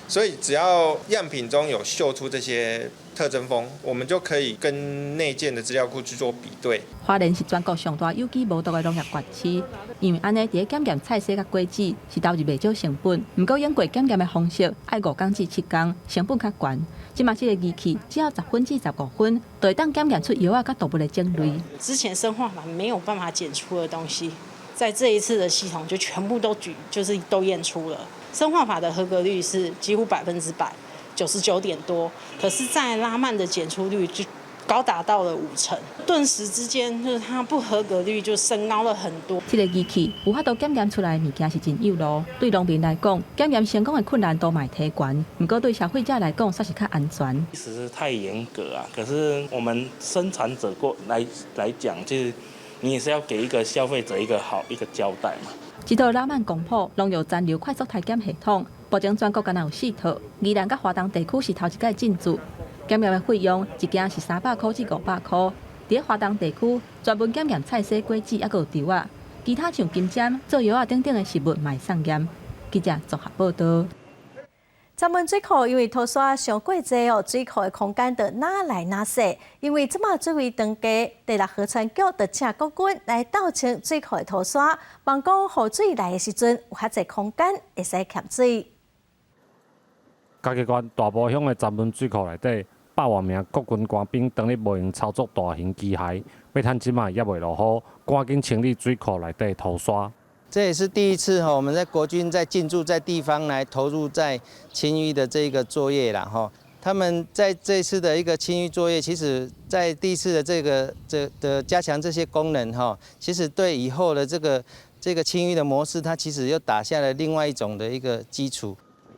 所以只要樣品中有嗅出這些特徵峰，我們就可以跟內建的資料庫去做比對。花蓮是全國上大有機無毒的農業縣市，因為按呢佇咧檢驗菜蔬佮果子是投入袂少成本，毋過用過檢驗的方式愛5工至7工，成本較懸。這馬這个儀器只要10分至15分，就會當檢驗出藥仔佮毒物的種類。之前生化法沒有辦法檢出的東西，在這一次的系統就全部都舉，就是都驗出了。生化法的合格率是幾乎100%，99點多，可是，在拉曼的檢出率就高達到了5成，頓時之間就是它不合格率就升高了很多。這个儀器有法度檢驗出來的物件是真有路，對農民來講，檢驗成功的困難度嘛會提懸，毋過對消費者來講，煞是較安全。其實太嚴格啊，可是我們生產者過來來講，就是你也是要給一個消費者一個好一個交代嘛。這套拉曼光譜農藥殘留快速篩檢系統，目前全國干焦有四套，宜蘭佮花東地區是頭一擺進駐。檢驗的費用一件是300箍至500箍。佇咧花東地區，專門檢驗菜蔬果子，猶閣有稻仔，其他像金針、做藥仔等等的食物嘛會送驗。記者綜合報導。長門水庫因為土沙傷過濟哦，水庫的空間就愈來愈細。因為這馬水位當低，第六河川局就請國軍來鬥清水庫的土沙，望講雨水來的時陣有較濟空間會使蓄水。嘉義縣大埔鄉的長門水庫內底，百外名國軍官兵當日無閒操作大型機械，欲趁這馬猶未落雨，趕緊清理水庫內底土沙。這也是第一次哈，我們在國軍在進駐在地方來投入在清淤的這個作業啦哈。他們在這次的一個清淤作業，其實在第一次的這個這的加強這些功能哈，其實對以後的這個清淤的模式，它其實又打下了另外一種的一個基礎。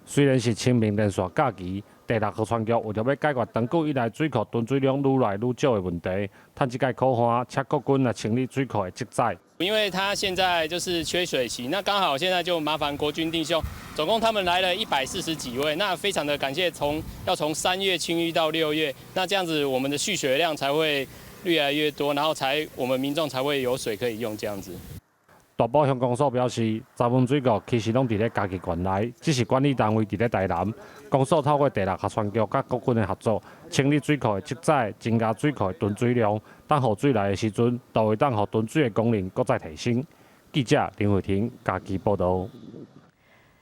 雖然是清明連續假期，第六河川局為著欲解決長久以來水庫囤水量愈來愈少的問題，趁這擺苦旱，請國軍來清理水庫的積載。因為他現在就是缺水期，那剛好現在就麻煩國軍弟兄，總共他們來了140幾位，那非常的感謝，要從3月清淤到6月，那這樣子我們的蓄水量才會越來越多，然後才我們民眾才會有水可以用這樣子。大埔鄉公所表示，長門水庫其實攏佇咧嘉義縣內，只是管理單位佇咧台南。公所透過第六河川局佮國軍的合作，清理水庫的積載，增加水庫的囤水量。等雨水來的時陣，就會當予囤水的功能閣再提升。記者林慧婷嘉義報導。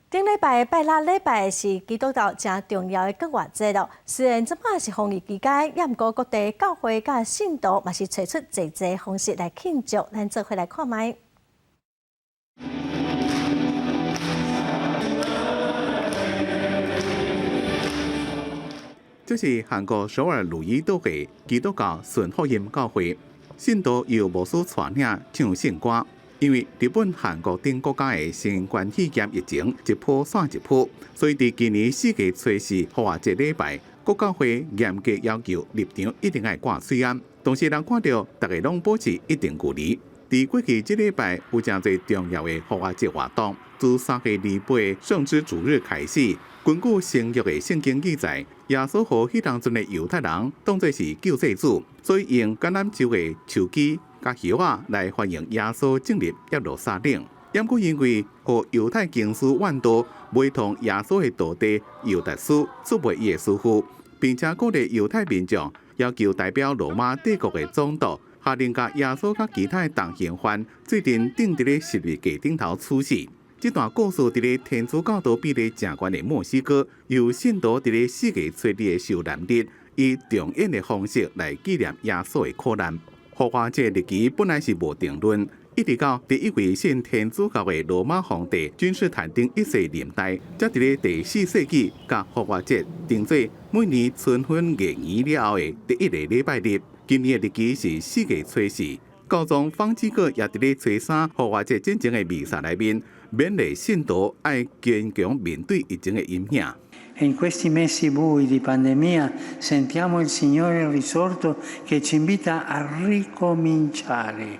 頂禮拜拜六禮拜是基督教誠重要的復活節咯。雖然這擺是防疫期間，也毋過各地教會佮信徒嘛是揣出濟濟方式來慶祝。咱做伙來看覓。這是韓國首爾汝矣島的基督教順福音教會，信徒由牧師帶領唱聖歌。因為日本、韓國等國家的新冠肺炎疫情一波煞一波，所以佇今年4月初四復活節禮拜，各教會嚴格要求入場一定愛掛喙罨，同時人看著逐家攏保持一定距離。佇過去這禮拜有誠濟重要的復活節活動，自3月28聖枝主日開始，根據新約的聖經記載，耶穌予彼當陣的猶太人當做是救世主，所以用橄欖樹的樹枝佮葉仔來歡迎耶穌進入耶路撒冷。毋過因為予猶太經師怨妒，陪同耶穌的徒弟猶達斯出賣伊的師傅，並且鼓勵猶太民眾要求代表羅馬帝國的總督。下令共耶穌佮其他的同行犯做陣釘佇咧十字架頂頭處死。這段故事佇咧天主教徒比例誠懸的墨西哥，由信徒佇咧4月初二的受難日，以重演的方式來紀念耶穌的苦難。復活節日期本來是無定論，一直到第一位信天主教的羅馬皇帝君士坦丁一世年代，才佇咧第四世紀，共復活節定做每年春分月圓了後的第一个禮拜日。今年的日期是4月初4。教宗方濟各也佇咧初三復活節進前的彌撒內面，勉勵信徒愛堅強面對疫情的陰影。 E in questi mesi bui di pandemia sentiamo il Signore risorto che ci invita a ricominciare,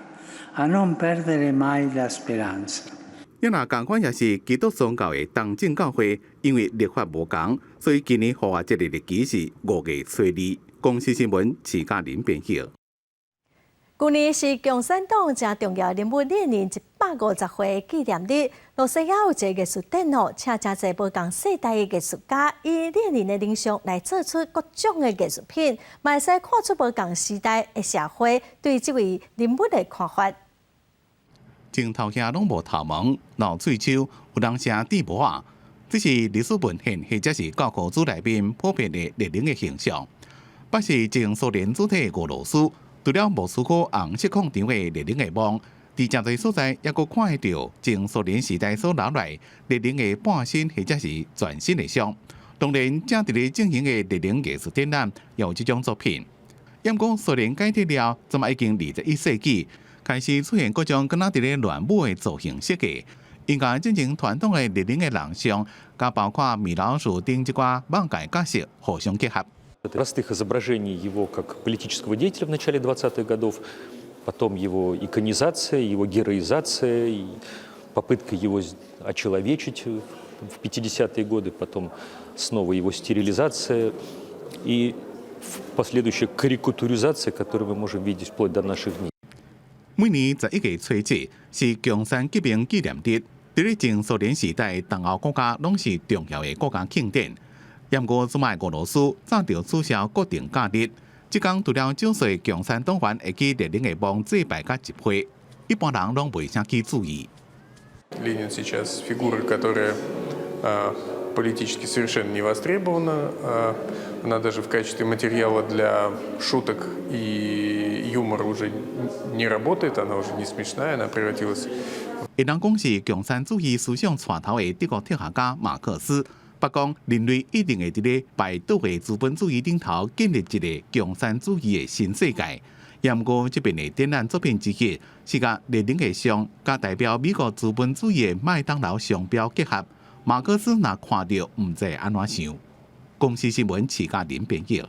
a non perdere mai la speranza. 也若仝款也是基督宗教的東正教會，因為曆法無仝，所以今年復活節的日期是5月初2。公視新聞徐嘉玲編譯。舊年是共產黨誠重要人物列寧150歲紀念日，露西亞有一個藝術展哦，請誠濟無仝世代的藝術家以列寧的人像來做出各種的藝術品，嘛會使看出無仝時代的社會對這位人物的看法。前頭遐攏無頭毛、露喙鬚，有人寫地帽仔，這是歷史文獻或者是教科書內面普遍的列寧的形象。不是前蘇聯主體俄羅斯，除了莫斯科紅色廣場的列寧的墓，佇誠濟所在，猶閣看會著前蘇聯時代所留來列寧的半身或者是全身的像。當然，正佇咧進行的列寧藝術展覽，也有這種作品。毋過蘇聯解體了，這馬已經21世紀，開始出現各種敢若佇咧亂舞的造型設計。𪜶共進前傳統的列寧的人像，佮包括米老鼠等這寡網界角色互相結合。 Простых изображений его как политического деятеля в начале 20-х годов, потом его иконизация, его героизация, попытка его очеловечить в 50-е годы, потом снова его стерилизация и последующая карикатуризация, которую мы можем видеть вплоть до наших дней. 每年11月初7是共產革命紀念日，佇咧前蘇聯時代，東歐國家攏是重要的國家慶典。毋過這擺俄羅斯早就取消國定假日，這工除了少數共產黨員會去列寧的墓祭拜佮集會，一般人攏袂啥去注意。 Ленин сейчас фигура, которая политически совершенно не востребована. Она даже в качестве материала для шуток и юмора уже не работает, она уже не смешная, она превратилась. 會當講是共產主義思想帶頭的德國哲學家馬克思。捌講人類一定會佇咧敗倒的資本主義頂頭建立一个共產主義的新世界。毋過這遍的展覽作品之一，是共列寧的像，佮代表美國資本主義的麥當勞商標結合。馬克思若看著，毋知按怎想。公視新聞徐嘉玲編譯。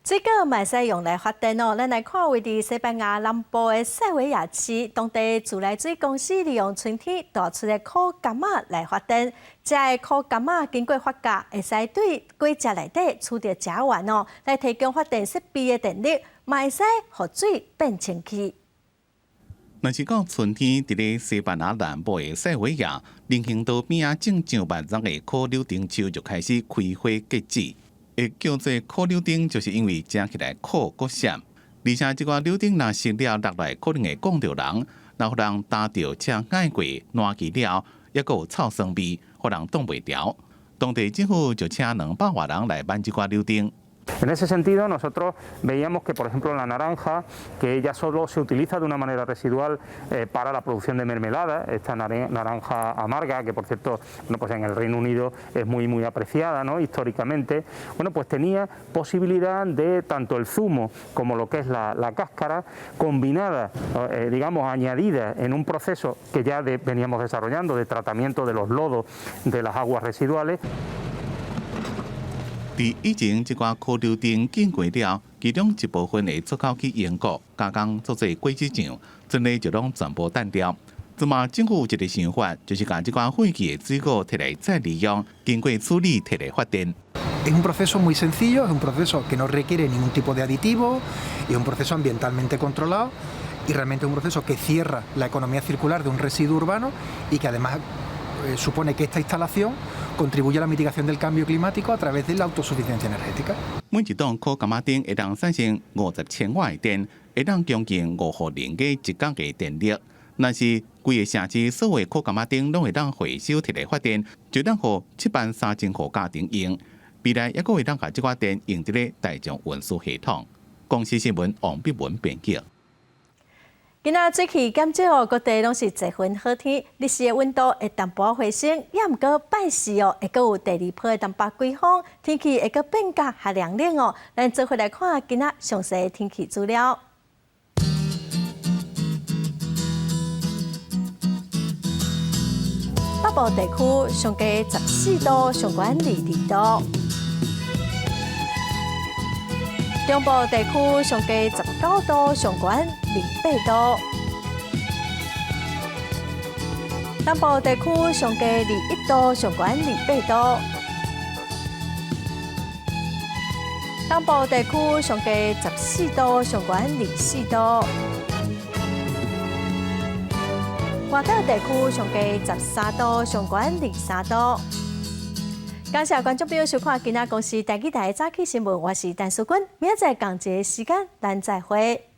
這個嘛會使用來發電哦。咱來看位佇西班牙南部的塞維亞市，當地自來水公司利用春天大出的苦柑仔來發電。這个苦柑仔經過發酵，會使對果汁內底取著甲烷哦，來提供發電設備的電力，嘛會使予水變清氣。若是到春天，佇咧西班牙南部的塞維亞，人行道邊仔種上萬叢的苦柳丁樹就開始開花結籽。會叫做苦柳丁，就是因為食起來苦閣澀。而且這寡柳丁若熟了落來，可能會摃著人，若予人踏著車碾過、爛去了，猶閣有臭酸味，予人擋袂牢。當地政府就請200外人來挽這寡柳丁。 En ese sentido, nosotros veíamos que, por ejemplo, la naranja, que ya solo se utiliza de una manera residual para la producción de mermelada, esta naranja amarga, que por cierto, bueno, pues en el Reino Unido es muy, muy apreciada, ¿no?, históricamente, bueno, pues tenía posibilidad de tanto el zumo como lo que es la cáscara combinada, digamos, añadida en un proceso que ya veníamos desarrollando de tratamiento de los lodos de las aguas residuales. 佇以前，這寡苦柳丁經過了，其中一部分會出口去英國加工做做果汁醬，剩的就攏全部擲掉。這馬政府有一个想法，就是共這寡廢棄的水果提來再利用，經過處理提來發電。 Es un proceso muy sencillo, es un proceso que no requiere ningún tipo de aditivo, es un proceso ambientalmente controlado y realmente un proceso que cierra la economía circular de un residuo urbano y que además supone que esta instalación contribuye a la mitigación del cambio climático a través de la autosuficiencia energética. 每一檔苦柑仔燈會當產生50千瓦的電，會當供應5戶人家一工的電力。若是規个城市所有苦柑仔燈攏會當回收提來發電，就當予7萬3千戶家庭用。未來猶閣會當共這寡電用佇咧大眾運輸系統。公視新聞王碧文編輯。今仔水氣減少哦，各地攏是濟雲好天，日時的溫度會淡薄回升，也毋過拜四哦，會閣有第二波的東北季風，天氣會閣變較較涼冷哦。咱做伙來看今仔詳細的天氣資料。北部地區上低14度，上懸22度；中部地區上低19度，上懸28度；南部地區上低21度，上懸28度；東部地區上低14度，上懸24度。外島地區上低13度，上懸23度。感謝觀眾朋友收看今仔公視台語台的早起新聞，我是陳淑君，明仔載仝一个時間，咱再會。